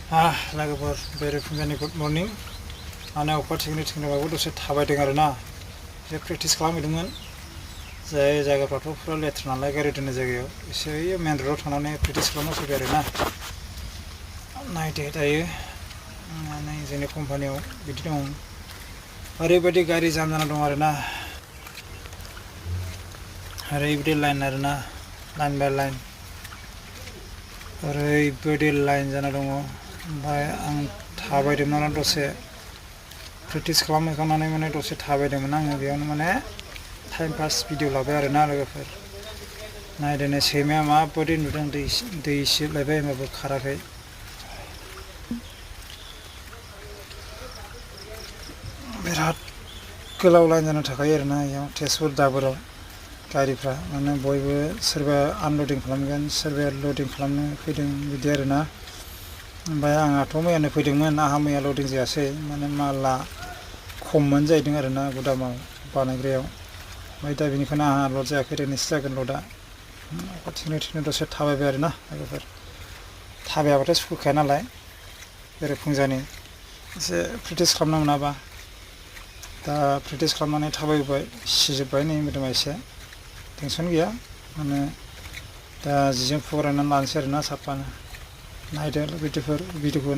लोगोफोर बेरेफुंजानि good morning माने अखा थिगैनो दसे थाबायदों आरोना एसे प्रेक्टिस खालामहैदोंमोन जाय जायगाफ्राथ' फुरा लेथ्रा नालाय गारि दोननाय जायगायाव एसे मेन र'डआव थांनानै प्रेक्टिस खालामना फैबाय आरोना नायदो दायो माने जोंनि कम्पानियाव बिदि दं ओरैबायदि गारि जाम जाना दं आरोना ओरैबायदि लाइन आरोना लाइन बाय लाइन ओरैबायदि लाइन जाना दङ ओमफ्राय आं थाबायदोंमोन दसे प्रेक्टिस खालामहैखांनानै माने दसे थाबायदोंमोन आङो बेयावनो माने टाइम पास भिडिअ लाबाय आरोना लोगोफोर नायदो सैमाया माबायदि नुदों दै सिबलायबाय होमबाबो खाराखै बिराद गोलाव लाइन जाना थाखायो आरोना इयाव तेजपुर दाबोराव गारिफ्रा माने बयबो सोरबा आनलडिं खालामगोन सोरबाया लडिं खालामनो फैदों बिदि आरोना ओमफ्राय आंहाथ' मैयानो फैदोंमोन आंहा मैया लडिं जायासै माने माला खममोन जाहैदों आरोना गुदामाव बानायग्रायाव ओमफ्राय दा बेनिखायनो आंहा लड जायाखै ओरैनोसो जागोन लडआ थिगैनो दसे थाबायबाय आरोना लोगोफोर थाबायाबाथाय सुखुखाया नालाय बेरेफुंजानि एसे प्रेक्टिस खालामनो मोनाबा दा प्रेक्टिस खालामनानै थाबायबाय सिजोब्बाय नै मोदोमा एसे टेनसन गैया माने दा जिजों फुगारनानै लानोसै आरोना साफानो नायदो भिडिअखौ नायदो